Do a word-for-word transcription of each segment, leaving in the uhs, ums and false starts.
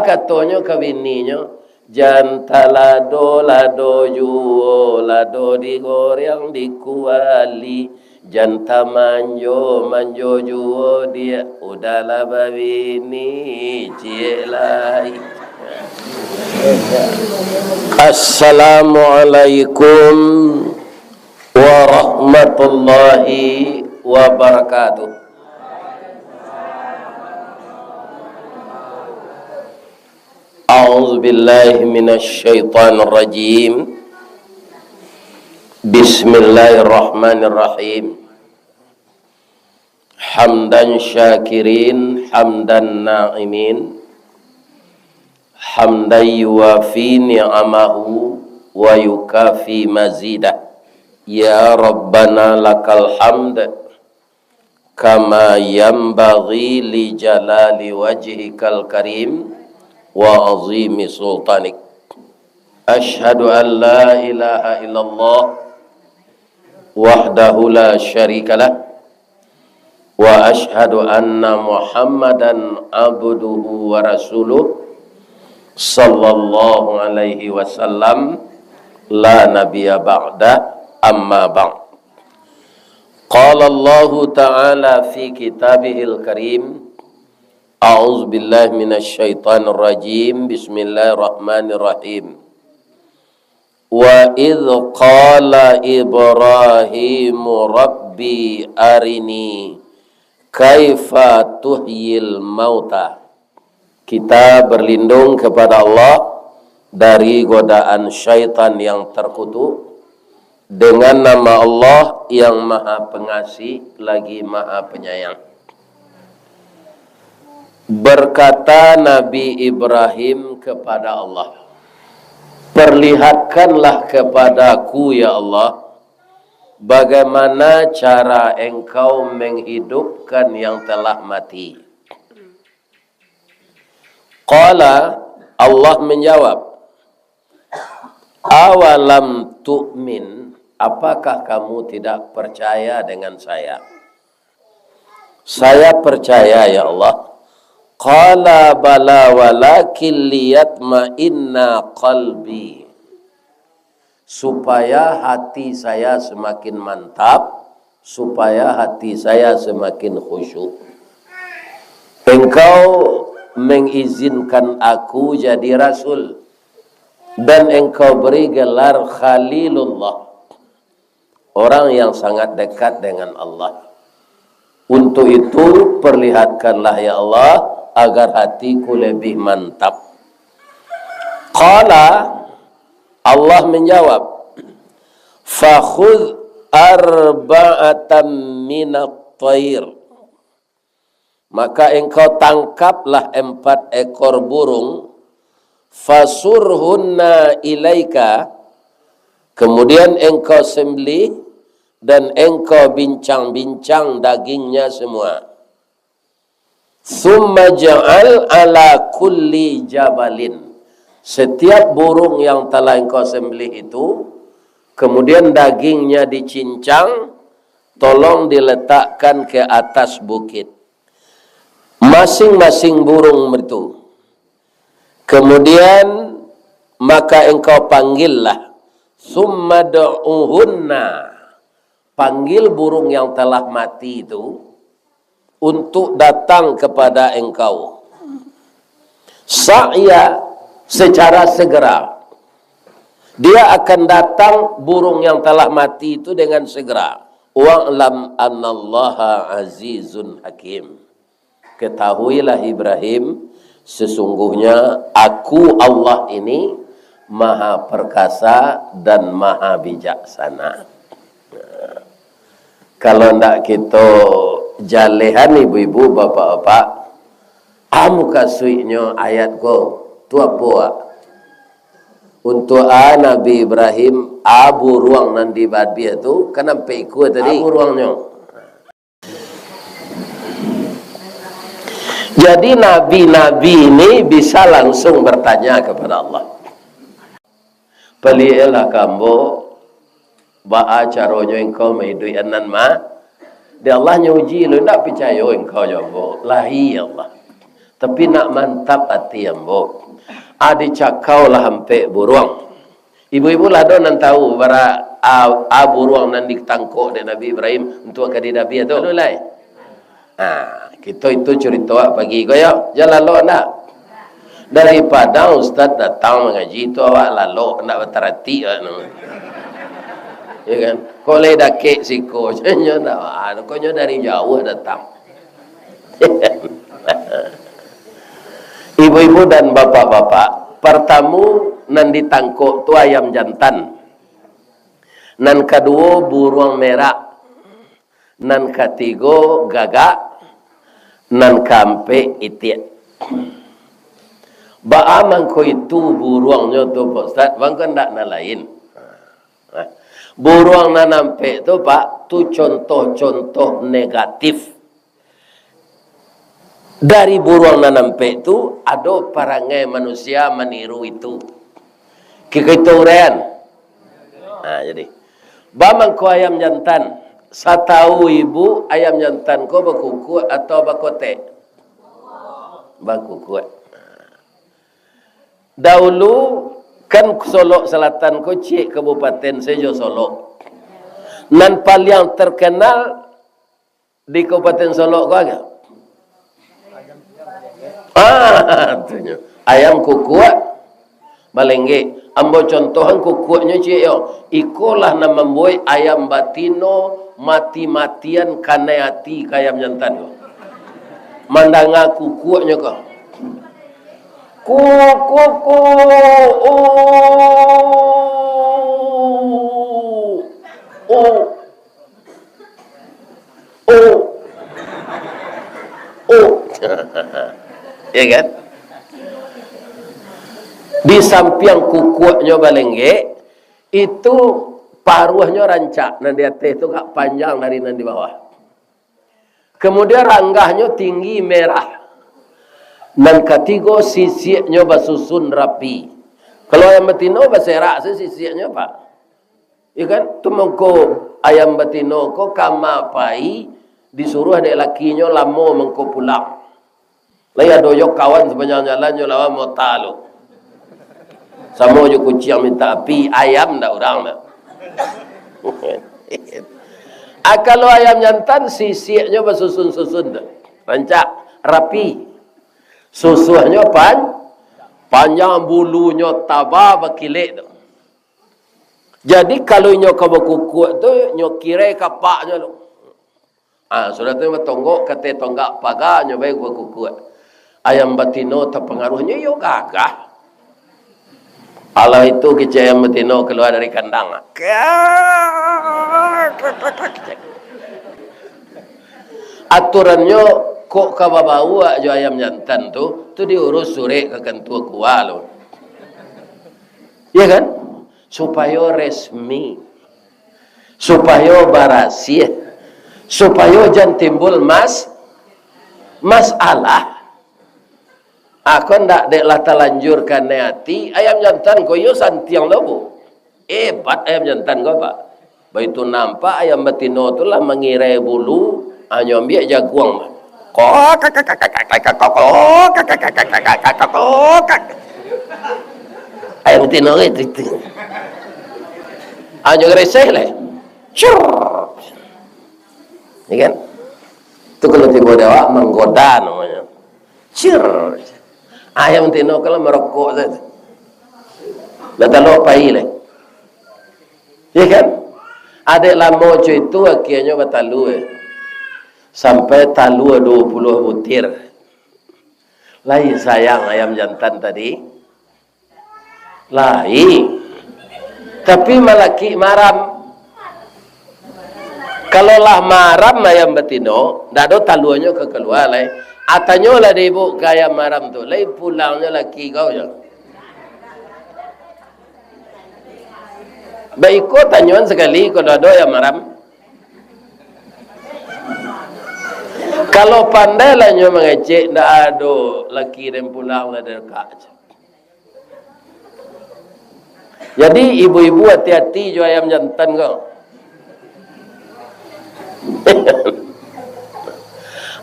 Katonyo ka bininyo, "Jan talado-lado juo, lado digoreng di kuali, jan tamanjo-manjo juo, diak, udahlah babini ciek lai." Assalamualaikum warahmatullahi wabarakatuh. A'udzubillahi minasyaitonirrajim. Bismillahirrahmanirrahim. Hamdan syakirin, hamdan na'imin, hamdan yuwafi ni'amahu wa yukafi mazidah. Ya Rabbana lakal hamd, kama yanbaghi li jalali wajhikal karim wa azimi sultanik. Asyhadu an la ilaha illallah wahdahu la syarikalah, wa asyhadu anna Muhammadan abduhu wa rasuluh, sallallahu alaihi wasallam, la nabiyya ba'da, amma ba'd. Qala Allahu ta'ala fi kitabihil karim, a'udzubillahi minasyaitonirrajim, bismillahirrahmanirrahim. Wa idh qala Ibrahimu Rabbi arini kaifa tuhyil mauta. Kita berlindung kepada Allah dari godaan syaitan yang terkutuk, dengan nama Allah yang Maha Pengasih lagi Maha Penyayang. Berkata Nabi Ibrahim kepada Allah, "Perlihatkanlah kepadaku, ya Allah, bagaimana cara Engkau menghidupkan yang telah mati." Qala, Allah menjawab, "Awalam tu'min, apakah kamu tidak percaya dengan saya?" "Saya percaya, ya Allah." Qala, "Bala walakin liyatma'inna qalbi." Supaya hati saya semakin mantap, supaya hati saya semakin khusyuk. Engkau mengizinkan aku jadi rasul, dan Engkau beri gelar Khalilullah, orang yang sangat dekat dengan Allah. Untuk itu, perlihatkanlah, ya Allah, agar hatiku lebih mantap. Qala, Allah menjawab, "Fakhudh arba'atan minat thair." Maka engkau tangkaplah empat ekor burung, "fasurhunna ilaika," kemudian engkau sembelih, dan engkau bincang-bincang dagingnya semua. "Tsumma ja'al ala kulli jabalin," setiap burung yang telah engkau sembelih itu, kemudian dagingnya dicincang, tolong diletakkan ke atas bukit. Masing-masing burung itu. Kemudian, maka engkau panggillah. "Tsumma du'uhunna." Panggil burung yang telah mati itu untuk datang kepada engkau. Sa'ya, secara segera. Dia akan datang, burung yang telah mati itu, dengan segera. "Wa'lam annallaha azizun hakim." Ketahuilah Ibrahim, sesungguhnya Aku Allah ini Maha Perkasa dan Maha Bijaksana. Kalau ndak kito jalehan, ibu-ibu, bapak-bapak, a mukasuiknyo ayat ko, tu apo, a? Untuak a Nabi Ibrahim, a buruang nan di babiah tu, kan ampek ikua tadi. A buruangnyo. Jadi, nabi-nabi ini bisa langsung bertanya kepada Allah. Palieklah ka ambo, baa caronyo Engkau maiduikan nan ma-, di Allah nyo uji lo, indak picayo Engkau jo ambo. Lahi, ya Allah. Tapi nak mantap ati ambo, a dicakau lah ampek buruang. Ibu-ibu lah do nan tahu bara a, a buruang nan ditangkok dek Nabi Ibrahim untuak ka dinabian tu? Ado lai? Ha, kito itu curito awak pagi ko yo, jan lalok ndak? Dari Padang ustaz datang mangaji tu awak lalok, ndak bataratik awak tu. Ya kan? Kok lai dakek siko, nyo ndak, ha, kok nyo dari jauah datang. Ibu-ibu dan bapak-bapak, partamu nan ditangkok tu ayam jantan. Nan kaduo buruang merak. Nan katigo gagak. Nan kaampek itiak. Baa mangko itu buruangnyo tu, Pak Ustaz? Mangko ndak nan lain. Nah, buruang nan ampek tu, Pak, tu contoh-contoh negatif. Dari buruang nan ampek tu, ado parangai manusia maniru itu. Kito uraian. Nah, jadi, baa mangko ayam jantan? Satau ibu, ayam jantan ko bakukuak atau bakotek? Bakukuak. Dahulu kan Solok Selatan ko ciek kabupaten sajo Solok. Nan paliang terkenal di Kabupaten Solok ko apo? Ah, tu nyo. Ayam kukuak balenggek. Ambo contohan kukuaknyo ciek yo. Iko lah nan mambuek ayam batino mati-matian kanai ati ka ayam jantan ko. Mandanga kukuaknyo ko. Kuk, kuk, kuk. Oh. Oh. Oh. Oh. Ya kan? Di sampiang kukuaknyo balenggek, itu paruahnyo rancak, nan di ateh tu agak panjang dari nan di bawah. Kemudian ranggahnyo tinggi merah. Nan katigo, sisiaknyo basusun rapi. Kalau ayam batino baserak se sisiaknyo, Pak. Ya kan? Tu mangko ayam batino ko kama pai disuruah dek lakinyo lamo mangko pulang. Lai ado jo kawan sapanjang jalan jo lawan mota lo. Samo jo kuciang minta api, ayam ndak urang ndak. Ah, kalau ayam jantan, sisiaknyo basusun-susun tu. Rancak, rapi. Susuahnyo pan-, panjang, bulunyo taba bakilek tu. Jadi, kalau inyo ka bakukuak tu, nyo kirai kapaknyo tu. Ah, sudah tu batonggok, kateh tonggak paga, nyo bae bakukuak. Ayam batino tapangaruahnyo, iyo gagah. Alah itu kecek ayam batino kalua dari kandang. Aturannyo, kok ka babauak jo ayam jantan tu, tu diurus surek ka kantua kua lo. Ya kan? Supayo resmi. Supayo barasiah. Supayo jan timbul mas-, masalah. Ako ndak dek lah talanjur kanai ati, ayam jantan ko iyo santiang lo, Bu. Hebat ayam jantan ko, Pak. Baitu nampak ayam batino tu lah mangirai bulu, hanyo ambiak jaguang, Pak. Kok, kak, kak, kak, kak, kak, kok, kak, kak, kak, kak, kok, kak. Ayam batino ko itu, itu. Hanyo gareseh lah. Cur. Ya kan? Tu kalau tibo di awak, manggoda namonyo. Cir. Ayam tino kalau marokok sajo. Lah talok pai lai. Ya kan? Adek lamo co itu akhirnyo batalua. Sampai talua duo puluah butir. Lai sayang ayam jantan tadi. Lai. Tapi malakik maram. Kalau lah maram ayam batino, ndak ado taluanyo ka kalua lai. Ah, tanyolah dek ibu ka ayam maram tu, lai pulangnyo laki kau nyo. Baiko tanyoan sakali, kalau ado ayam maram. Kalau pandai lah nyo mangecek, ndak ado laki den pulang lah dakek. Jadi, ibu-ibu hati-hati jo ayam jantan ko.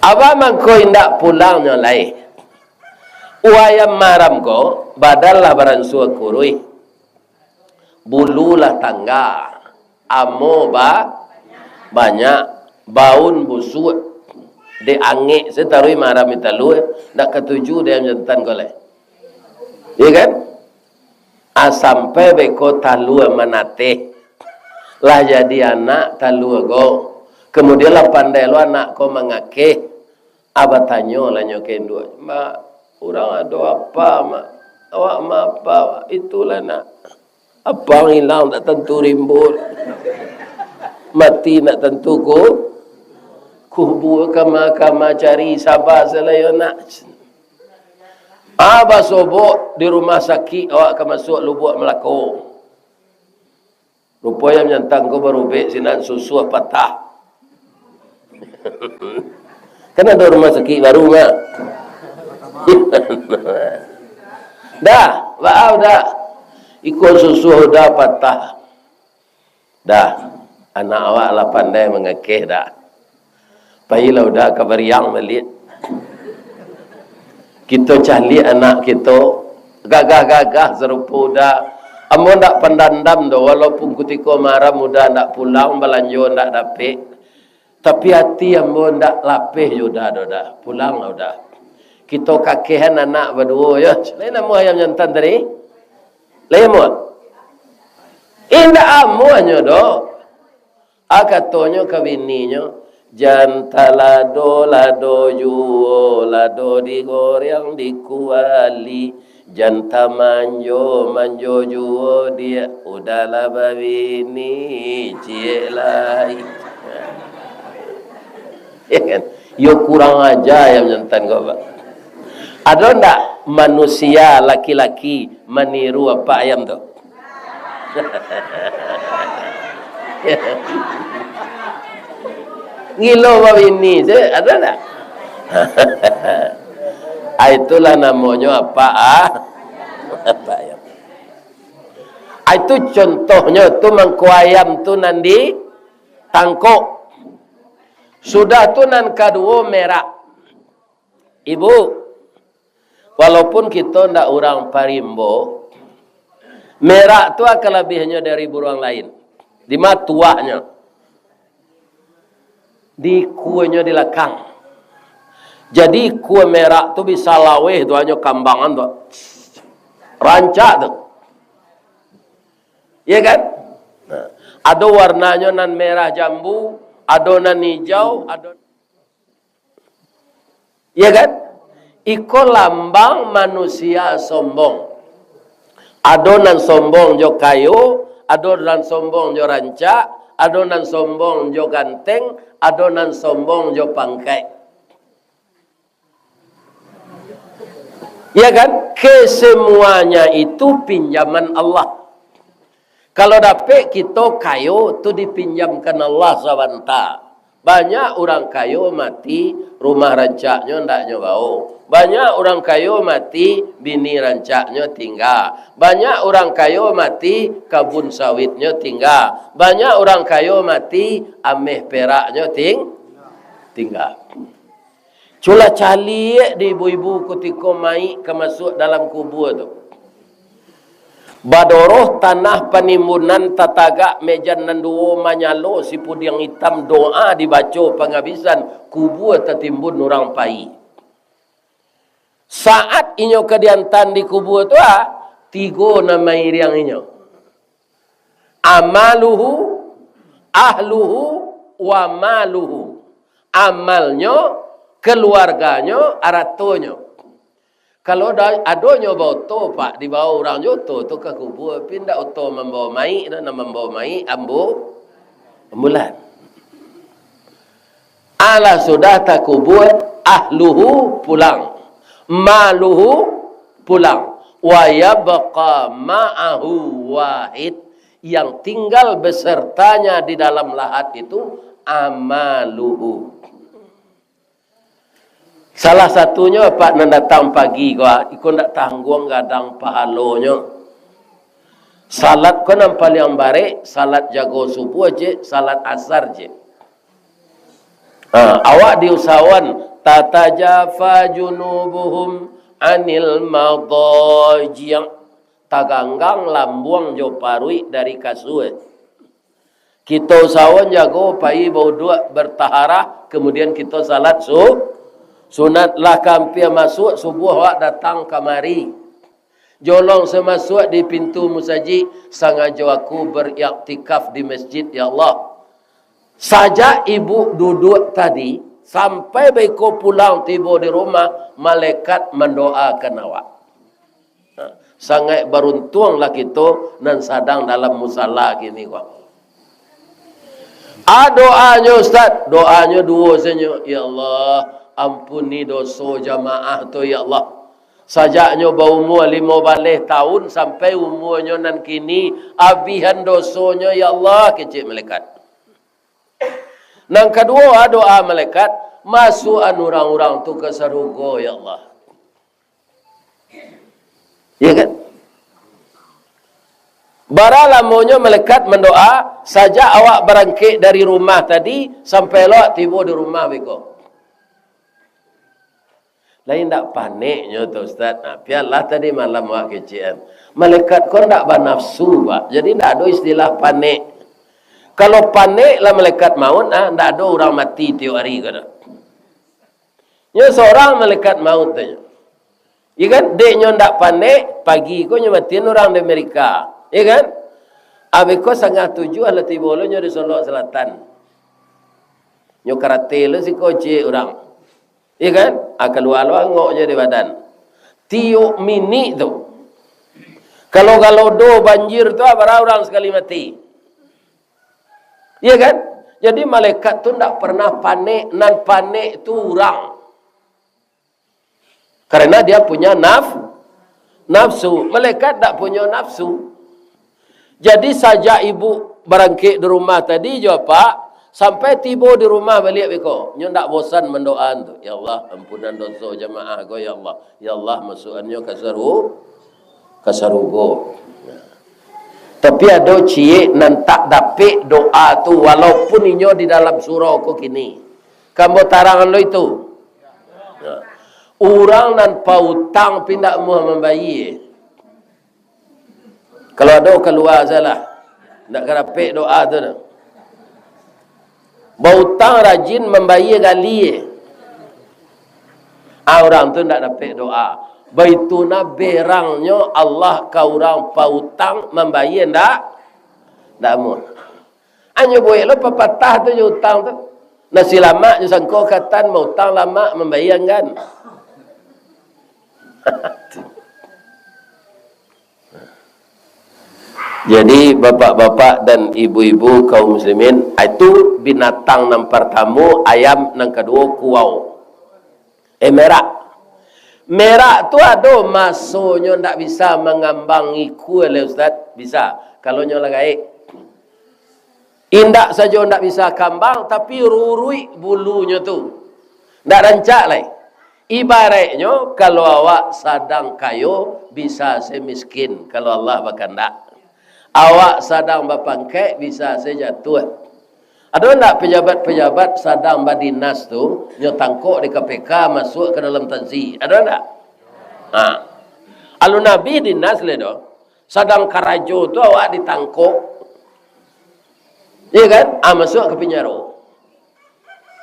Apo mangko indak pulangnyo lai? Ayam maram ko, badan lah baransua kuruih, bulu lah tangga, amo ba-, banyak, baun busuak, dek angek se taruih maram di talua, ndak katuju dek ayam jantan ko lai. Iyo kan? Ah, sampai beko talua manateh. Lah jadi anak talua ko. Kamudian lah pandai lo anak ko mangakeh. Ah, batanyo lah nyo ka induak, "Mak, urang ado apa, Mak? Awak ma apa, Mak?" "Itulah, Nak. Apang ilang tak tantu rimbun. Mati tak tantu ku-, kubua, kama-kama cari, saba se lah yo, Nak." Ah, basobok di rumah sakik, awak ka masuak Lubuak Malako. Rupo ayam jantan ko barubek sinan, susuah patah. Kan ado rumah sakik baru, Mak? Dah, baa udah. Iko susuah udah patah. Dah, anak awak lah pandai mangakeh dah. Pailah udah ka bariang baliak. Kito caliak anak kito, gagah-gagah sarupo udah. Ambo ndak pandandam doh, walaupun kutiko maram udah ndak pulang, balanjo ndak dapek. Tapi ati ambo ndak lapeh jo udah doh, dah. Pulanglah udah. Kito kakehan anak baduo, yo. Lain amuah ayam jantan tadi? Lain amuah? Indak amuahnyo doh. Ah, katonyo ka bininyo, "Jan talado-lado juo, lado digoreng di kuali, jan tamanjo-manjo juo, diak, udahlah babini, ciek lai." Yo kan? Yo kurang aja ayam jantan ko, Pak. Ado ndak manusia laki-laki maniru apak ayam tu? Gilo babini se, ado ndak? Ah, itulah namonyo apak, ah, apak ayam. Ah, itu contohnyo tu, mangko ayam tu nan ditangkok. Sudah tu nan kaduo merak. Ibu, walaupun kito ndak urang parimbo, merak tu kalabiahnyo dari buruang lain. Di ma tuahnyo? Di ikuanyo di lakang. Jadi ikua merak tu bisa laweh tu, hanyo kambangan tu. Rancak tu. Iya kan? Nah, ado warnanyo nan merah jambu, ado nan ijau, ado Iya kan? Iko lambang manusia sombong. Ado nan sombong jo kayo, ado nan sombong jo rancak, ado nan sombong jo ganteng, ado nan sombong jo pangkaik. Iya kan? Kesemuanya itu pinjaman Allah. Kalau dapek kito kayo tu dipinjamkan Allah sabanta. Banyak urang kayo mati, rumah rancaknyo ndak nyo bao. Banyak urang kayo mati, bini rancaknyo tingga. Banyak urang kayo mati, kabun sawitnyo tingga. Banyak urang kayo mati, ameh peraknyo ting-, tingga. Culah caliak di ibu-ibu kutiko mayik ka masuak dalam kubua tu. Badoroh tanah panimbunan tatagak mejan nan duo manyalo sipudiang itam doa dibaco pangabisan kubua tatimbun urang pai. Saat inyo ka diantan di kubua tu, ah, tigo nan mairiang inyo. Amaluhu, ahluhu, wa maluhu. Amalnyo, kaluarganyo, aratonyo. Kalau da-, adonyo baoto, Pak, dibao urang jo oto tu ka kubua, tapi indak oto mambawa mayik, nan mambawa mayik ambu-, ambulan. Alah sudah takubua, ahluhu pulang, maluhu pulang, wa yabqa ma'ahu wahid, yang tinggal besertanya di dalam lahat itu amaluhu. Salah satunyo, Pak, nan datang pagi ko, ah, iko ndak tangguang gadang pahalonyo. Salat ko nan paliang barek, salat jago subuah je, salat asar je. Ha, awak diusahoan, "Tatajafa junubuhum anil madaji'. Taganggang lambuang jo paruik dari kasua. Kito usahoan jago, pai bauduak, bertaharah, kemudian kito salat su-, sunat. Lah ka ampia masuak subuah, awak datang kamari. Jolong samasuak di pintu musajik, sangajo aku beriktikaf di masjid, ya Allah. Sajak ibu duduak tadi, sampai baiko pulang tibo di rumah, malaikat mandoakan awak. Nah, sangaik baruntuanglah kito nan sadang dalam musala kini ko. A, doanyo, Ustaz, doanyo duo sajo, "Ya Allah, ampuni doso jamaah tu, ya Allah. Sajaknyo baumua limo baleh taun sampai umuanyo nan kini, abihan dosonyo, ya Allah," kecek malaikat. Nan kaduo, a, doa malaikat, "Masuakan urang-urang tu ka sarugo, ya Allah." Ya kan? Bara lamonyo malaikat mandoa, sajak awak barangkek dari rumah tadi, sampai lo awak tibo di rumah beko. Lai ndak paneknyo tu, Ustaz? Nah, bialah tadi malam awak kecekan. Malaikat ko ndak banafsu, Pak. Jadi ndak ado istilah panek. Kalau panek lah malaikat maut, ah, ndak ado urang mati tiok ari ko doh. Nyo sorang malaikat maut tu nyo. Iya kan? Dek nyo ndak panek, pagi ko nyo matian urang di Amerika. Iya kan? Abih ko satangah tujuah lah tibo lo nyo di Solok Selatan. Nyo karate lo siko ciek urang. Iya kan? Ah, kalua lo angok nyo di badan. Tiok minik tu. Kalau galodo banjir tu, ah, bara urang sakali mati. Iya kan? Jadi malaikat tu ndak pernah panek, nan panek tu urang. Karena dia punya naf-, nafsu. Malaikat ndak punyo nafsu. Jadi sajak ibu barangkek di rumah tadi jo apak, sampai tibo di rumah baliak beko, nyo ndak bosan mandoaan tu, "Ya Allah, ampunan doso jamaah ko, ya Allah. Ya Allah, masuakannyo ka saru-, ka sarugo." Tapi ado ciek nan tak dapek doa tu, walaupun inyo di dalam surau ko kini. Ka ambo tarangan lo itu. Nah, urang nan pautang tapi indak amuah mambayia. Kalau ado kalua salah, indak ka dapek doa tu doh. Bautang rajin, mambayia gali. Ah, urang tu ndak dapek doa. Baitu nah berangnyo Allah ka urang pautang, mambayia ndak, ndak amuah. Anyo buek lo papatah tu jo utang tu. Nasi lamak jo sangko katan, mautang lamak, mambayia anggan. Jadi, bapak-bapak dan ibu-ibu kaum muslimin, itu binatang nan partamo ayam, nan kaduo kuwau. Eh, merak. Merak tu ado masonyo ndak bisa mangambang ikua lai, Ustaz? Bisa, kalau nyo lah gaek. Indak sajo ndak bisa kambang, tapi ruruik bulunyo tu. Ndak rancak lai. Ibaraiknyo, kalau awak sadang kayo, bisa se miskin, kalau Allah bakandak. Awak sadang bapangkek, bisa se jatuah. Ado ndak pejabat-pejabat sadang badinas tu, nyo tangkok di K P K, masuak ka dalam tansi? Ado ndak? Ha. Alun abih dinas lai doh. Sadang karajo tu awak ditangkok. Iya kan? Ah, masuak ka pinjaro.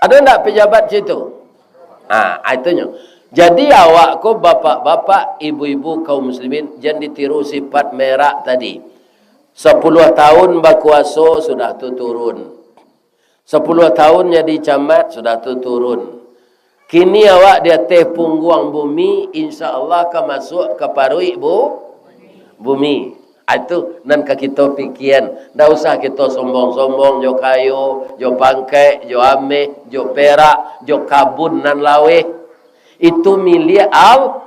Ado ndak pejabat situ? Ah, itunyo. Jadi awak ko bapak-bapak, ibu-ibu, kaum muslimin, jan ditiru sifat merak tadi. Sapuluah tahun bakuaso sudah tu turun. Sapuluah tahun jadi camat, sudah tu turun. Kini awak di ateh pungguang bumi, insya Allah ka masuak ka paruik bu-, bumi. Ah, itu nan ka kito pikian. Ndak usah kito sombong-sombong jo kayo, jo pangkek, jo ameh, jo perak, jo kabun nan laweh. Itu milik Al-,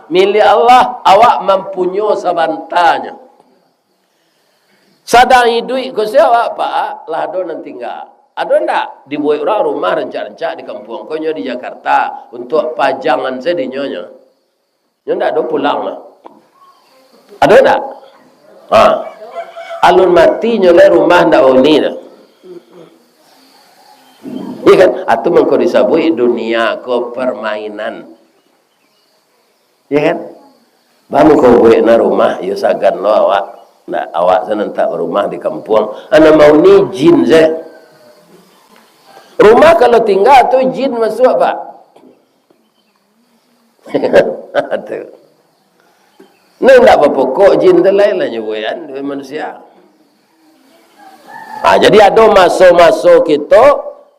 milik Allah. Awak mampunyo sabantanyo. Sadang iduik ko se awak, Pak, lah ado nan tingga. Ado ndak? Dibuek urang rumah rancak-rancak di kampuang ko nyo di Jakarta, untuak pajangan se dinyo nyo. Nyo ndak ado pulang lah. Ado ndak? Ha. Alun mati nyo lai rumah ndak bauni dah. Iya kan? Atu mangko disabuik dunia ko permainan. Ya kan? Ba muko buek na rumah, iyo sagan lo awak. Ndak, awak sanan tak barumah di kampuang. Anak mau ni jin se. Rumah kalau tingga tu jin masuak, Pak. Tu. Nah, ndak bapokok jin tu lain lah nyo buekan dek manusia. Ha, jadi ado maso-maso kito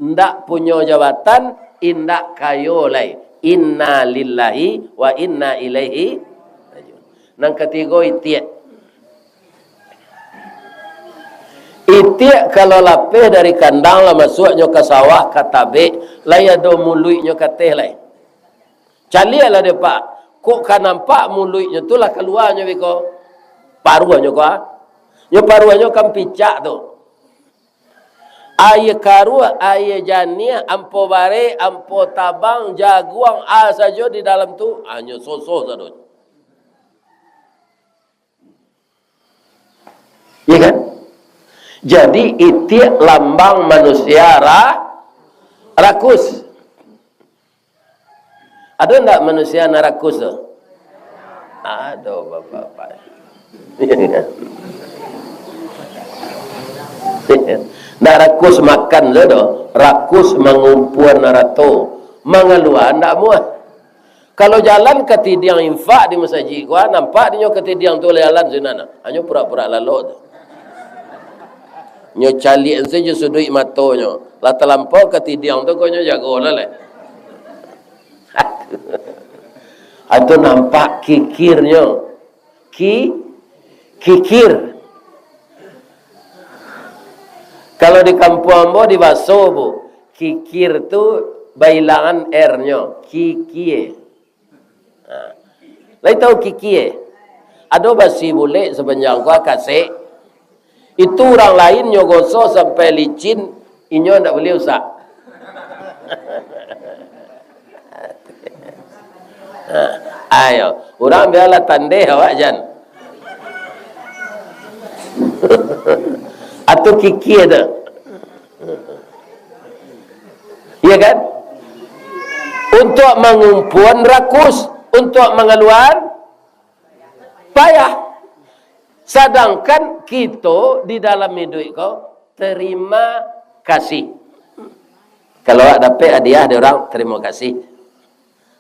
ndak punyo jabatan, indak kayo lai. Inna lillahi wa inna ilaihi rajiun. Nan katigo, itiak. Itiak kalau lapeh dari kandang lah masuaknyo ka sawah, ka tabek, lai ado muluiknyo ka ateh lai. Caliaklah dek Pak, kok ka nampak muluiknyo tu lah kaluanyo beko. Paruahnyo ko, ah. Nyo paruahnyo kan picak tu. Aia karuah, aia janiah, ampo bareh, ampo tabang, jaguang, a sajo di dalam tu, hanyo soso sadonyo. Ya kan? Jadi, itiak lambang manusia ra-, rakus. Ado ndak manusia nan rakus tu? Ado, Bapak-bapak. Ndak rakus makan tu doh, rakus mangumpuan harato, mangalua ndak amuah. Kalau jalan katidiang infak di masajik ko, nampak dinyo katidiang tu lah jalan sinan, hanyo pura-pura lalok tu. Nyo caliak sajo suduik matonyo, lah talampau katidiang tu, ko nyo jago lah lai. Atau nampak kikirnyo. Ki-, kikir. Kalau di kampuang ambo, di Baso, Bu, kikir tu bailangan R-nyo, kikie. Ha. Lai tahu kikie? Ado basi bulek sapanjang kuah kasek. Itu urang lain nyo gosok sampai licin, inyo ndak buliah usak. Ha, ayo, urang bialah tandeh awak jan. Atau kikie tu. Iya kan? Untuak mangumpuan rakus, untuak mangaluan payah. Sadangkan kito di dalam iduik ko, terima kasih. Kalau awak dapek hadiah dari urang, terima kasih.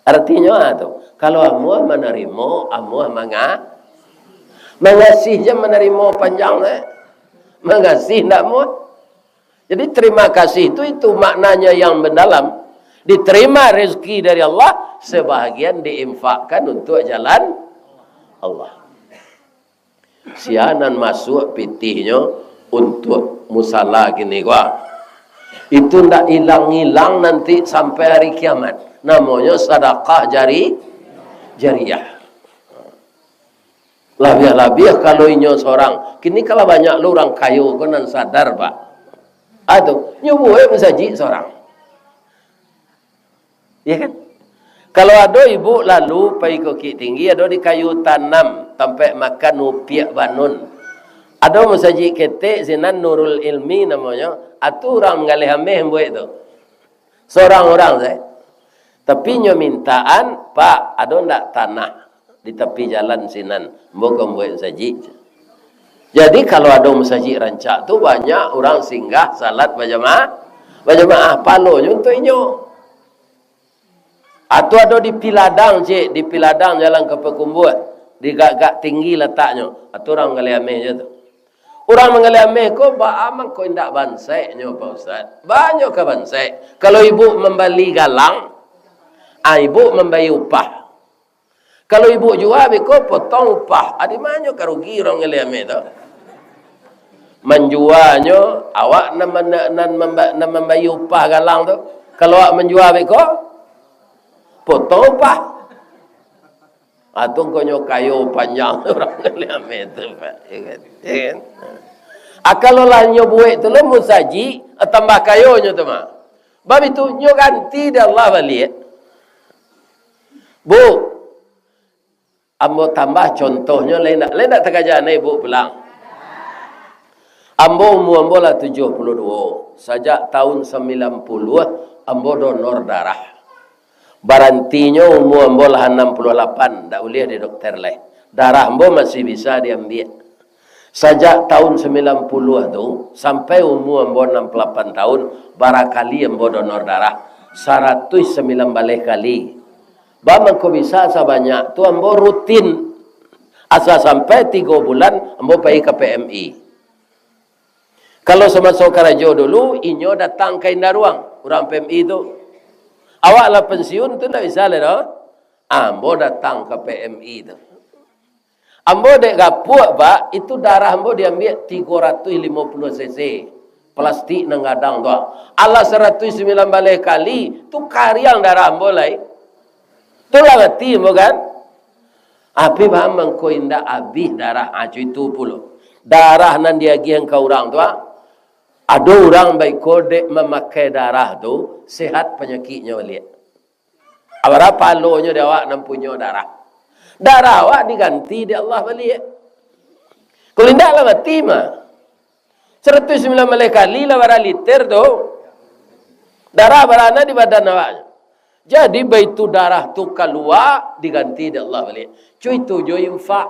Artinyo, ah, tu, kalau amuah manarimo, amuah manga-, mangasih je manarimo panjang tu. Mangasih ndak amuah. Jadi, terima kasih tu, itu maknanya yang mendalam. Diterima rezeki dari Allah, sebahagian diinfakkan untuk jalan Allah. Sia nan masuak pitihnyo untuak musala kini ko, itu ndak ilang-ilang nanti sampai hari kiamat. Namonyo sadakah jari-, jariah. Labiah-labiah kalau inyo sorang. Kini kalau banyak lo urang kayo ko nan sadar, Pak. Ado, nyo buek masajik sorang. Ya kan? Kalau ado ibu lalu pai Bukik Tinggi, ado di Kayu Tanam, tampek makan Upiak Banun. Ado masajik ketek sinan, Nurul Ilmi namonyo, atu urang manggaleh ameh buek tu. Sorang urang se. Tapi nyo mintaan, "Pak, ado ndak tanah di tapi jalan sinan, ambo ka mambuek masajik." Jadi, kalau ado masajik rancak tu, banyak urang singgah salat bajamaah, bajamaah, palonyo untuak inyo. Atau ado di Piladang, cek, di Piladang jalan ka Pakumbuah, di gagak tinggi lataknyo, atau urang manggaleh ameh je tu. Urang manggaleh ameh ko, baa mangko indak bansaiknyo, Pak Ustaz? Banyak ka bansaik. Kalau ibu mambali galang, ah, ibu mambayia upah. Kalau ibu jua beko, potong upah. Adi manyo ka rugi urang manggaleh ameh tu? Manjuanyo, awak nan, nan, nan mamba-, nan mambayia upah galang tu. Kalau awak manjua beko, potong upah. Atau konyo kayo panjang urang manggaleh ameh tu, Pak. Ya kan? Ya kan? Ah, kalau lah nyo buek tu lo musajik, ah, tambah kayonyo tu mah. Bab itu, nyo ganti dek Allah baliak. Bu, ambo tambah contohnyo, lai ndak, lai ndak takaja na ibu pulang. Ambo, umua ambo lah tujuah puluah duo. Sajak tahun sambilan puluah, ambo donor darah. Barantinyo umua ambo lah anam puluah lapan, ndak buliah di dokter lai. Darah ambo masih bisa diambiak. Sajak tahun sambilan puluah tu, sampai umua ambo anam puluah lapan tahun, barakali ambo donor darah. Saratuih sambilan baleh kali. Ba mangko bisa sabanyak tu ambo rutin. Asa sampai tigo bulan, ambo pai ka P M I. Kalau samaso karajo dulu, inyo datang ka Indaruang, urang P M I tu. Awak lah pensiun tu, ndak bisa lai doh. Ambo datang ka P M I tu. Ambo dek gapuak, Pak, itu darah ambo diambiak tigo ratuih limo puluah cc, plastik nan gadang tu. Alah saratuih sambilan baleh kali, tu kariang darah ambo lai. Tu lah mati ambo kan? Api baa mangko indak abih darah, ha, cuy tu pulo. Darah nan diagiahan ka urang tu, ha. Ado urang baiko dek mamakai darah tu, sehat panyakiknyo baliak. Abara pahalonyo di awak nan punyo darah. Darah awak diganti dek Allah baliak. Kalau indak lah mati mah. Saratuih sambilan baleh kali lah bara liter tu. Darah barana di badan awak. Jadi, baitu darah tu kalua, diganti dek Allah baliak. Cuy tu jo infak.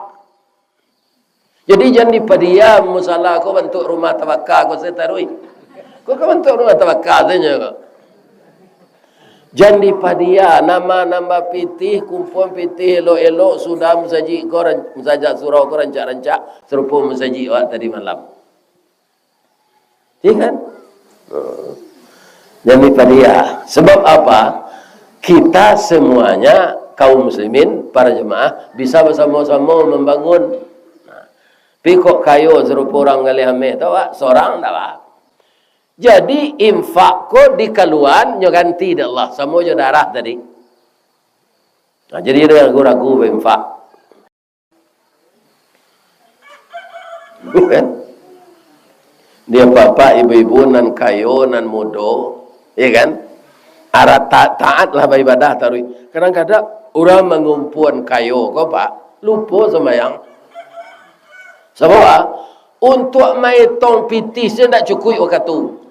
Jadi, jan dipadiam musala ko bantuak rumah tabaka ko, saya taruih. Ko ka bantuak rumah tabaka sajo ko. Jan dipadiam, nambah-nambah pitih, kumpuan pitih elok-elok, sudah musajik ko, ran-, musajik surau ko rancak-rancak, sarupo musajik awak tadi malam. Iya kan? Jadi padiah. Sebab apa? Kita semuanya, kaum muslimin, para jemaah, bisa bersama-sama membangun. Nah, tapi kok kayo sarupo urang galeh ameh tu, Pak? Sorang tak, Pak? Jadi, infak ko dikaluan nyo ganti dek Allah, samo jo darah tadi. Nah, jadi, ragu-ragu bainfak. Kan? Dia bapak ibu-ibu nan kayo, nan mudo, ya kan? Ara ta-, taatlah baibadah taruih. Kadang-kadang urang mangumpuan kayo ko, Pak, lupo sambayang. Sabab, untuak maetong pitih se ndak cukuik wakatu.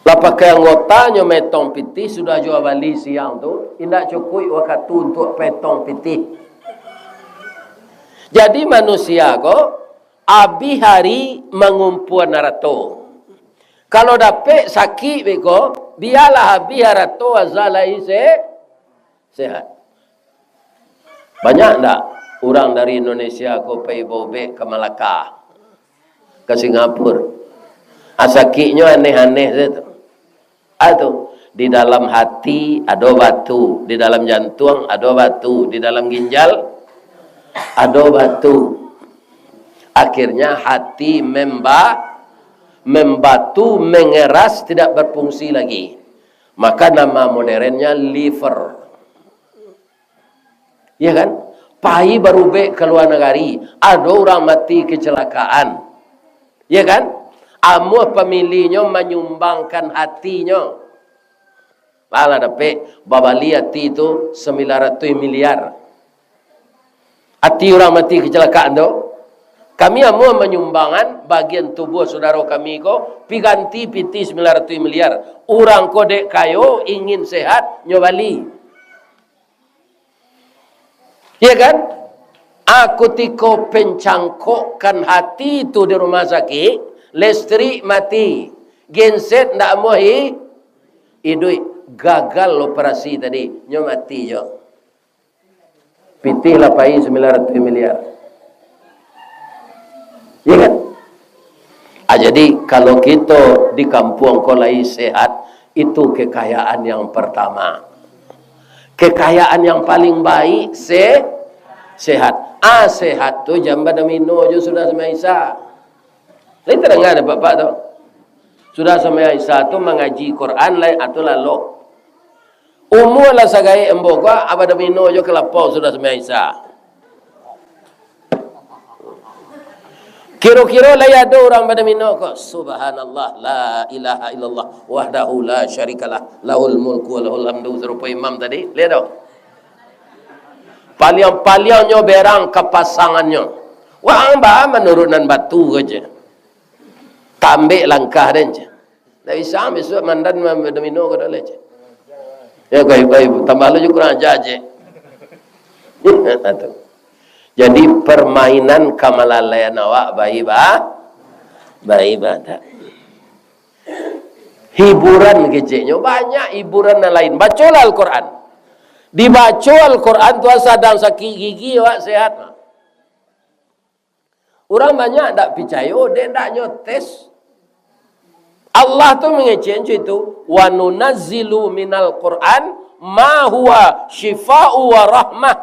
Lah pakai anggotanyo maetong pitih, sudah juo bali siang tu, indak cukuik wakatu untuak paetong pitih. Jadi manusia ko, abih hari mangumpuan arato. Kalau dapek sakik beko, bialah abih arato asa lai se-, sehat. Banyak ndak urang dari Indonesia ko pai baubek ka Malaka, ka Singapura? Ah, sakiknyo aneh-aneh sajo tu. Ah, tu, di dalam hati ado batu, di dalam jantuang ado batu, di dalam ginjal ado batu. Akhirnya hati memba-, membatu, mengeras, tidak berfungsi lagi. Maka nama modernnya liver. Ya kan? Pai barubek ka lua nagari, ado urang mati kecelakaan. Ya kan? Amuah pamilihnyo manyumbangkan hatinyo. Alah dapek babali hati tu sambilan ratuih miliar. Ati urang mati kecelakaan tu, kami amuah manyumbangan bagian tubuah sudaro kami ko, piganti pitih sambilan ratuih miliar. Urang ko dek kayo, ingin sehat, nyo bali. Ya kan? Ah, kutiko pencangkokkan hati tu di rumah sakik, listrik mati, genset ndak amuah i-, iduik, gagal operasi tadi, nyo mati jo. Pitih lah pai sambilan ratuih miliar. Ya kan? Ah, jadi, kalau kito di kampuang ko lai sehat, itu kekayaan yang pertama. Kekayaan yang paling baik, se-, sehat. Ah, sehat tu jan badomino jo sudah sambayang Isya. Lai tadanga dek Bapak tu? Sudah sambayang Isya tu mangaji Quran lai, ah, tu lalok. Umua lah sagaek ambo ko, ah, badomino jo ka lapau sudah sambayang Isya. Kiro-kiro lai ado urang badomino ko, "Subhanallah, la ilaha illallah, wahdahu la syarikalah, lahul mulku wa lahul hamdu," sarupo imam tadi, lai ado? Paliang-paliangnyo berang kapasangannyo. Wah, baa manurun nan batu ko, ceh. Tambek langkah den, ceh. Ndak bisa bisuak mandan ma-, domino ko doh lai, ceh. Ya, gaib-gaib. Tambah lo jo kurang aja je. Nah, tu. Jadi, permainan kamalalaian awak baiba-, baibadah. Hiburan keceknyo, banyak hiburan nan lain. Bacolah Al-Quran. Dibaco Al-Quran, tuan sadang sakik gigi, awak sehat. Urang banyak dak picayo, dek dak nyo tes. Allah tu mangecek macam itu, "Wa nunazzilu minal Qur'an ma huwa syifa'u wa rahmah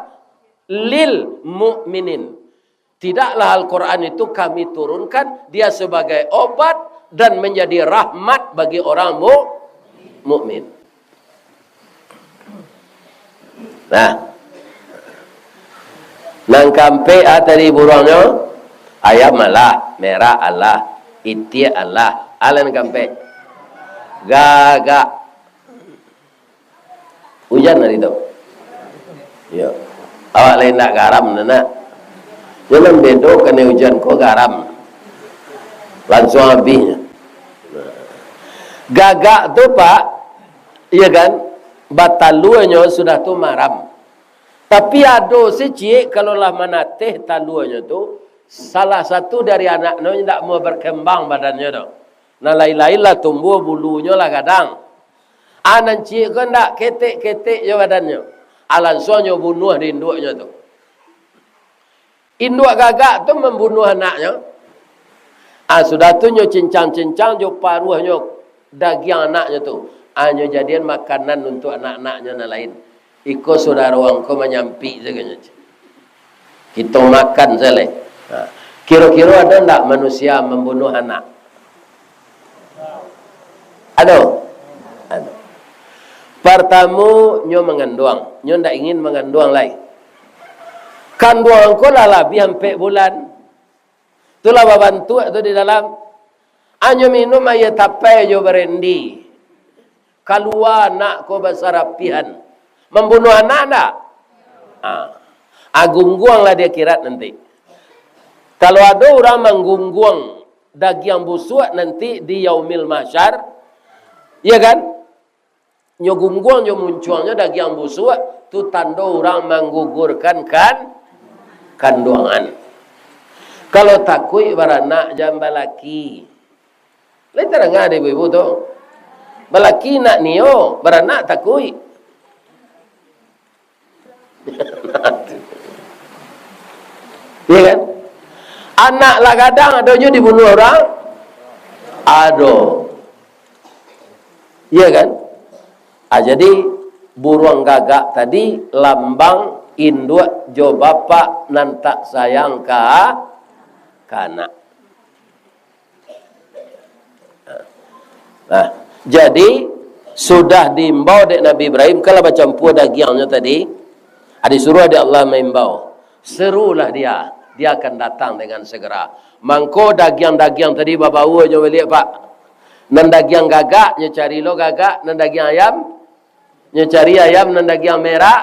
lil mu'minin." Tidaklah Al-Quran itu Kami turunkan, dia sebagai obat dan menjadi rahmat bagi orang mu-, mukmin. Nah. Nan kampek ah tadi buruangnyo, ayam alah, merak alah, itiak alah, alah nan kampek. Gagak. Ujan hari tu. Yo. Awak lain nak garam, nak. Jangan bedo kanai ujan ko garam. Langsung abih. Gagak tu, Pak, iya kan, bataluanyo sudah tu maram. Tapi ado siciek kalau lah manateh taluanyo tu, salah satu dari anaknyo indak mau berkembang badannyo tu. Nah, lain-lain lah tumbuh, bulunyo lah gadang. Ah, nan ciek ko ndak ketek-ketek jo badannyo. Ah, lansuang nyo bunuah di induaknyo tu. Induak gagak tu mambunuah anaknyo. Ah, sudah tu nyo cincang-cincang jo paruahnyo dagiang anaknyo tu. Ah, nyo jadian makanan untuak anak-anaknyo nan lain. Iko sudaro ang ko manyampik sajo nyo. Kito makan sajo lai. Ha. Kiro-kiro ado ndak manusia mambunuah anak? Ado? Ado. Partamo, nyo manganduang. Nyo ndak ingin manganduang lai. Kanduang ko lah labiah ampek bulan. Tu lah babantuak tu di dalam. Anyo minum aia tapai jo barendi. Kalua anak ko basarapihan. Mambunuah anak ndak? Ah. Ah, gungguang lah di akhirat nanti. Kalau ado urang manggungguang dagiang busuak nanti di Yaumil Mahsyar, iya kan? Nyo gungguang, nyo muncuangnyo dagiang busuak, tu tando urang manggugurkan kan-, kanduangan. Kalau takuik baranak, jan balaki. Lai tadanga dek ibu-ibu tu. Balaki nak nio, baranak takuik. Iya kan? Anak lah gadang, ado nyo dibunuah urang? Ado. Iya kan? Ah, jadi, buruang gagak tadi lambang induak jo bapak nan tak sayang ka, ka anak. Nah, jadi, sudah diimbau dek Nabi Ibrahim, kalau bacampua dagiangnyo tadi, ah, disuruah dek Allah maimbau, "Serulah dia, dia akan datang dengan segera." Mangko dagiang-dagiang tadi babaua jo baliak, Pak. Nan dagiang gagak, nyo cari lo gagak, nan dagiang ayam, nyo cari ayam, nan dagiang merak.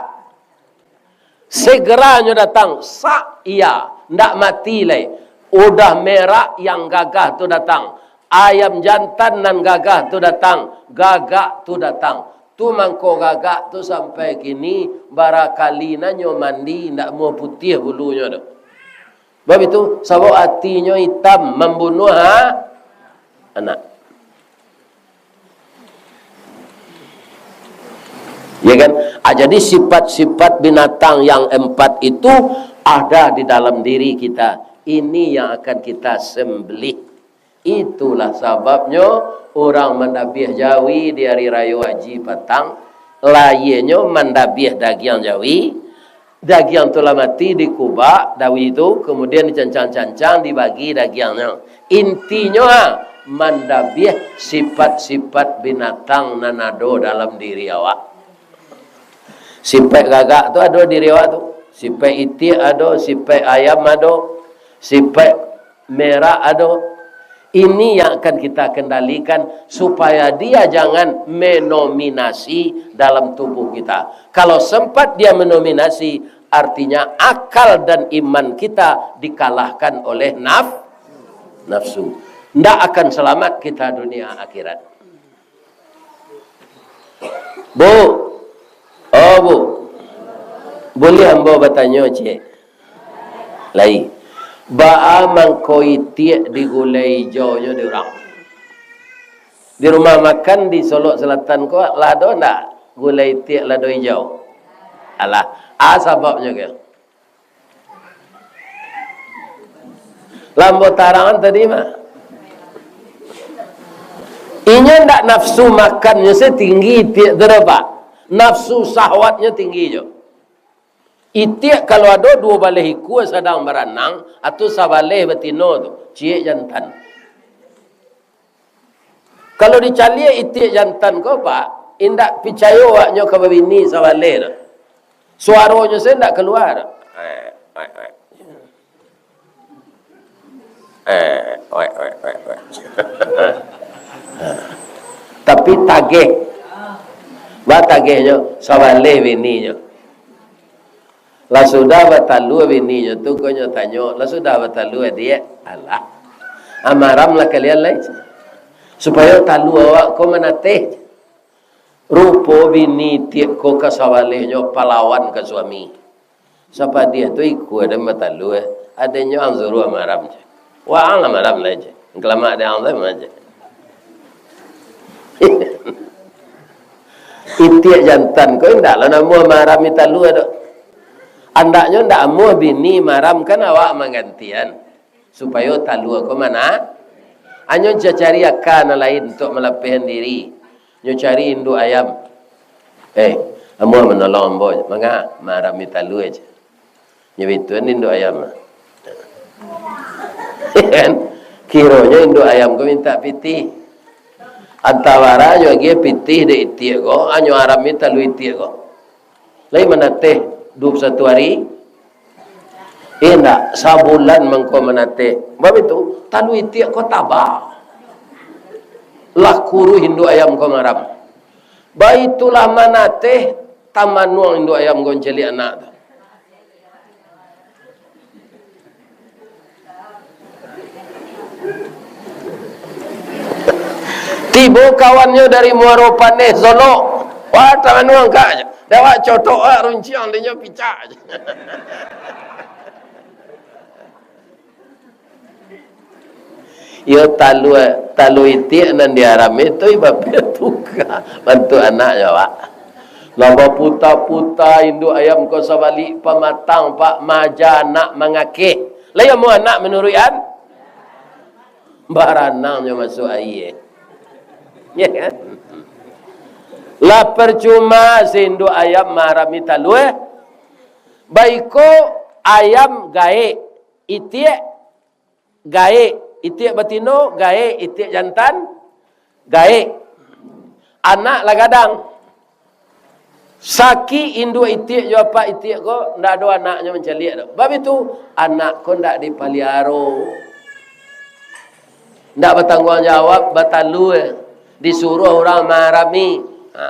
Segera nyo datang, sak iya, ndak mati lai. Udah merak yang gagah tu datang. Ayam jantan nan gagah tu datang, gagak tu datang. Tu mangko gagak tu sampai kini, barakali nan nyo mandi, ndak muah putiah bulunyo tu. Sebab itu, sabab atinyo itam, mambunuah, ha? Anak. Ya kan? Ah, jadi sifat-sifat binatang yang empat itu ada di dalam diri kita. Ini yang akan kita sembelih. Itulah sababnyo urang mandabiah jawi di ari rayo Haji patang, lahianyo mandabiah dagiang jawi, dagiang tu lah mati dikubak, dawi tu, kemudian dicancang-cancang, dibagi dagiangnyo. Intinyo, ha, mandabiah sifat-sifat binatang nan ado dalam diri awak. Sifat gagak tu ado diri awak tu. Sifat itiak ado, sifat ayam ado, sifat merak ado. Ini yang akan kita kendalikan supaya dia jangan mendominasi dalam tubuh kita. Kalau sempat dia mendominasi, artinya akal dan iman kita dikalahkan oleh naf-, nafsu. Ndak akan selamat kita dunia akhirat. Bu, Oh, Bu. Buliah ambo batanyo, ciek? Lai. Baa mangko itiak digulai ijaunyo di urang? Di rumah makan di Solok Selatan ko lah ado ndak gulai itiak lado ijau? Alah, a sababnyo ko? Lah ambo tarangan tadi mah. Inyo ndak nafsu makannyo se tinggi itiak tu doh, Pak. Nafsu syahwatnyo tinggi jo. Itiak kalau ado duo baleh ikua sadang baranang, atau sabaleh batino tu, ciek jantan. Kalau dicaliak itiak jantan ko, Pak, indak picayo awaknyo ka babini sabaleh tu. Suaronyo se indak kalua. Eh, oek, oek, oek, oek. Tapi tageh. Baa tagehnyo? Sabaleh bininyo. Lah sudah batalua bininyo tu, ko nyo tanyo, "Lah sudah batalua, Diak?" "Alah. Ah, maram lah kalian lai." "Supayo talua awak ko manateh." Rupo bini itiak ko ka sabalehnyo palawan ka suami. Sapadiah tu ikua den batalua, adennyo ang suruah maram je. Waang lah maram lai je. Kalamak dek ang tu mah je. Itiak jantan ko indak lah namuah marami talua tu. Andaknyo ndak amuah bini maramkan awak manggantian. Supayo talua ko mana? Anyo cacari aka nan lain untuak malapehan diri. Nyo cari induak ayam. "Eh, amuah manolong ambo, manga marami talua je." Nyo bituan induak ayam. Kan? Kironyo induak ayam ko mintak pitih. Antawara nyo agiah pitih dek itiak ko, anyo arami talua itiak ko. Lai manateh duo puluah satu ari? Indak, sabulan mangko manateh. Bab itu, talua itiak ko taba. Lah kuruih induak ayam ko maram. Baitulah manateh, tamanuang induak ayam ko mancaliak anak tu. Tibo kawannyo dari Muaro Paneh, Solok. Wah, tamanuang kak je. Dek awak cotok awak runciang, dek nyo picak je. Iyo talua, talua itiak nan diarami tu, ibabiak tuka bantuak anaknyo, Pak. Lah baputa-puta induak ayam ko sabalik pamatang, Pak, maaja anak mangakeh. Lai amuah anak manuruik an? Baranangnyo masuak aia. Ya kan? Lah parcuma si induak ayam maarami talua. Baiko ayam gaek, itiak gaek, itiak batino gaek, itiak jantan gaek. Anak lah gadang. Sakik induak itiak jo apak itiak ko, ndak ado anaknyo mancaliak doh. Bab itu, anak ko ndak dipaliaro. Ndak batangguang jawab, batalua, disuruah urang maarami. Ha.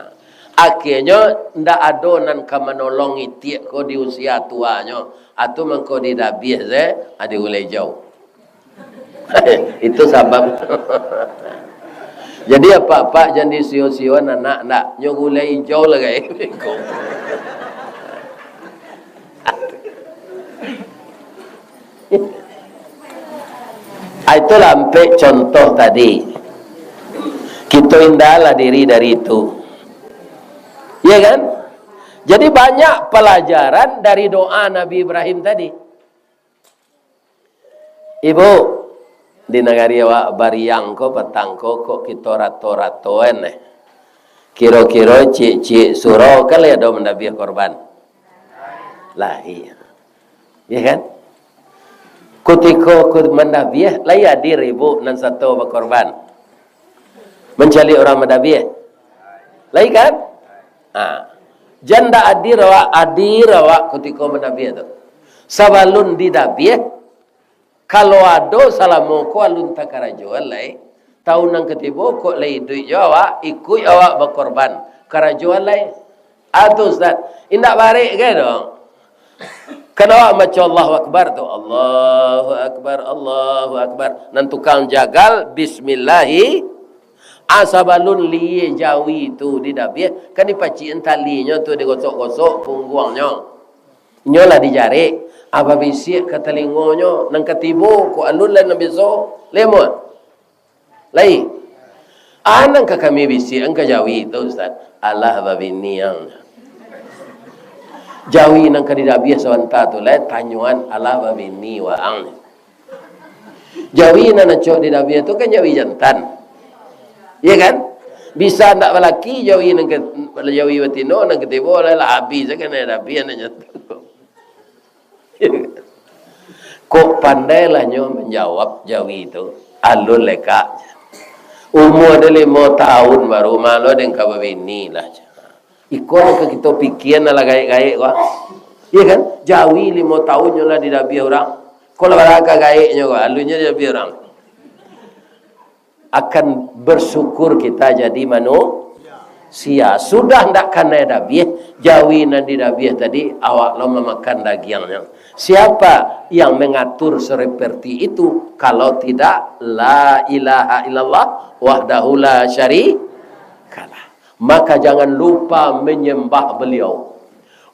Akhianyo, ndak ado nan ka manolong itiak ko di usia tuanyo. Atu mangko didabiah se, ha, digulai ijau. Itu sabab. Jadi, apak-apak jan disio-sioan anak, ndak. Nyo gulai ijau lah, gai. Ah, itulah ampek contoh tadi. Kito hindarilah diri dari itu. Ya kan? Jadi banyak pelajaran dari doa Nabi Ibrahim tadi. Ibu, di nagari awak Bariang ko, patang ko, kok kito rato-ratoan, eh. Kiro-kiro ciek-ciek surau kan lai ado mandabiah korban? Lai. Ya kan? Kutiko ku mandabiah, lai hadir ibu nan sato bakorban? Mancaliak urang mandabiah? Lai kan? Ha. Jan ndak hadir awak, hadir awak kutiko mandabiah tu. Sabalun didabiah, kalau ado salamo ko alun takarajoan lai, taun nan katibo kok lai iduik jo awak, ikuik awak bakorban, karajoan lai. Ah, tu, Ustaz. Indak barek gai doh. Kan awak maco Allahu Akbar tu. Allahu Akbar, Allahu Akbar. Nan tukang jagal, bismillahi. Ah, sabalun lihia jawi tu didabiah, kan dipacik talinyo tu, digosok-gosok pungguangnyo. Inyo lah dijarek, ah, babisiak ka talingonyo, nan ka tibo, kok alun lai nan biso, lemo. Lai. Ah, nan ka kami bisiakan ka jawi tu, Ustaz. Alah babini ang. Jawi nan ka didabiah sabanta tu lai, tanyoan alah babini waang. Jawi nan acok didabiah tu kan jawi jantan. Iya kan? Bisa ndak balaki jawi nan ke, jawi batino nan katibo lah, lah habis kan dabiah nan jantan. Kok pandai lah nyo manjawab jawi tu, alun lekak. Umua dia limo tahun baru, malo den ka babini lah. Iko nan ka kito pikian alah gaek-gaek ko. Iya kan? Jawi limo tahun nyo lah didabiah urang. Ko lah bara ka gaeknyo ko, alunnyo didabiah urang. Akan bersyukur kita jadi manusia. Sudah ndak kanai dabiah, jawi nan didabiah tadi, awak lo mamakan dagiangnyo. Siapa yang mengatur seperti itu kalau tidak la ilaha illallah wahdahu la syarikalah? Maka jangan lupa menyembah Beliau.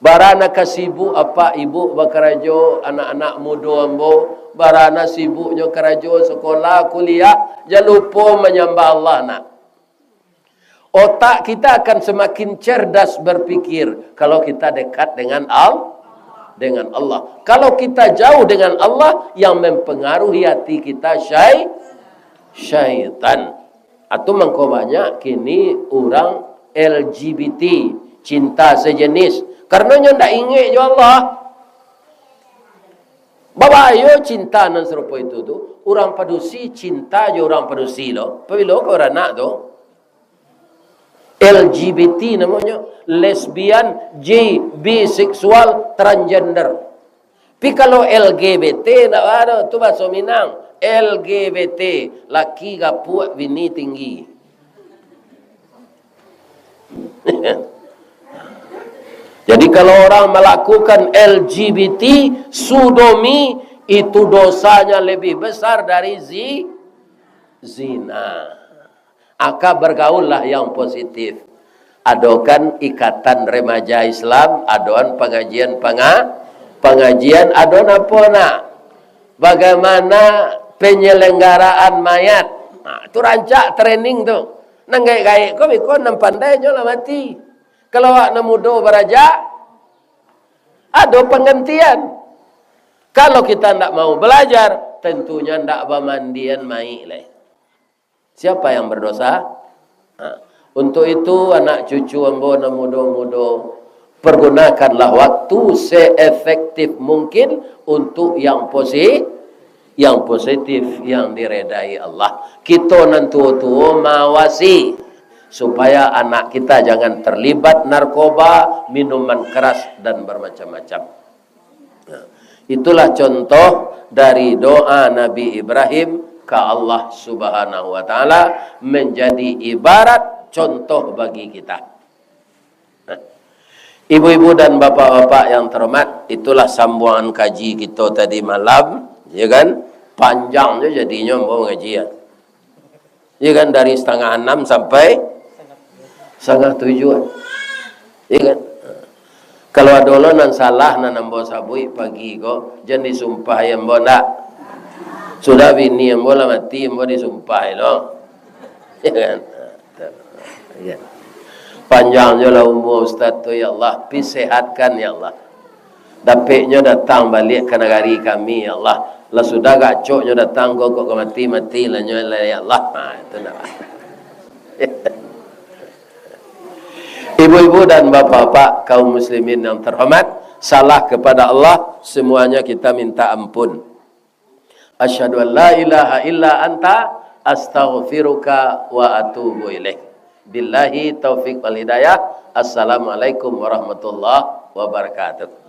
Bara nan ka sibuk apak ibuk bakarajo, anak-anak mudo ambo, bara nan sibuknyo karajo, sekolah, kuliah, jan lupo manyambah Allah, nak. Otak kita akan semakin cerdas berpikir kalau kita dekat dengan Al-, dengan Allah. Kalau kita jauh dengan Allah, yang mempengaruhi hati kita syai-, syaitan. Atu mangko banyak kini urang L G B T, cinta sejenis. Karano nyo ndak ingek jo Allah. Babahayo cinta nan sarupo itu tu. Urang padusi cinta jo urang padusi lo. Pabilo ka baranak tu? L G B T namonyo. Lesbian, gay, biseksual, transgender. Tapi kalau L G B T ndak ado, tu bahaso Minang. L G B T, laki gapuak, bini tinggi. Jadi kalau orang melakukan L G B T, sodomi, itu dosanya lebih besar dari zi-, zina. Maka bergaullah yang positif. Adokan ikatan remaja Islam, adoan pangajian panga-, pangajian, adoan apo nak? Bagaimana penyelenggaraan mayat? Nah, tu rancak training tu. Nan gaek-gaek ko biko nan pandai nyo lah mati. Kalau awak nan mudo baraja, ado panggantian. Kalau kita ndak mau belajar, tentunya ndak bamandian mayik lai. Siapa yang berdosa? Ha. Untuk itu, anak cucu ambo nan mudo-mudo, pergunakanlah waktu seefektif mungkin untuk yang posi-, yang positif, yang diredai Allah. Kito nan tuo-tuo mawasi supaya anak kita jangan terlibat narkoba, minuman keras, dan bermacam-macam. Nah, itulah contoh dari doa Nabi Ibrahim ka Allah Subhanahu wa Ta'ala, menjadi ibarat contoh bagi kita. Nah, ibu-ibu dan bapak-bapak yang terhormat, itulah sambungan kaji kito tadi malam, ya kan? Panjang jo jadinyo ambo mangaji, ya. Ya kan, dari setengah enam sampai setengah tujuh. Ya kan? Kalau ado lo nan salah, nan ambo sabuik pagi ko, jan disumpahi ambo ndak. Sudah bini ambo lah mati, ambo disumpahi lo. Ya kan? Ya. Panjang jo lah umua Ustaz tu, ya Allah. Pi sehatkan, ya Allah. Dapeknyo datang baliak ka nagari kami, ya Allah. Lah sudah gacoknyo datang, gogok ka mati, mati lah nyo lah, ya Allah. Ha, itu nak. Ibu-ibu dan bapak-bapak, kaum muslimin yang terhormat, salah kepada Allah, semuanya kita minta ampun. Asyhadu an la ilaha illa anta, astaghfiruka wa atubu ilaik. Billahi taufik wal hidayah. Assalamualaikum warahmatullahi wabarakatuh.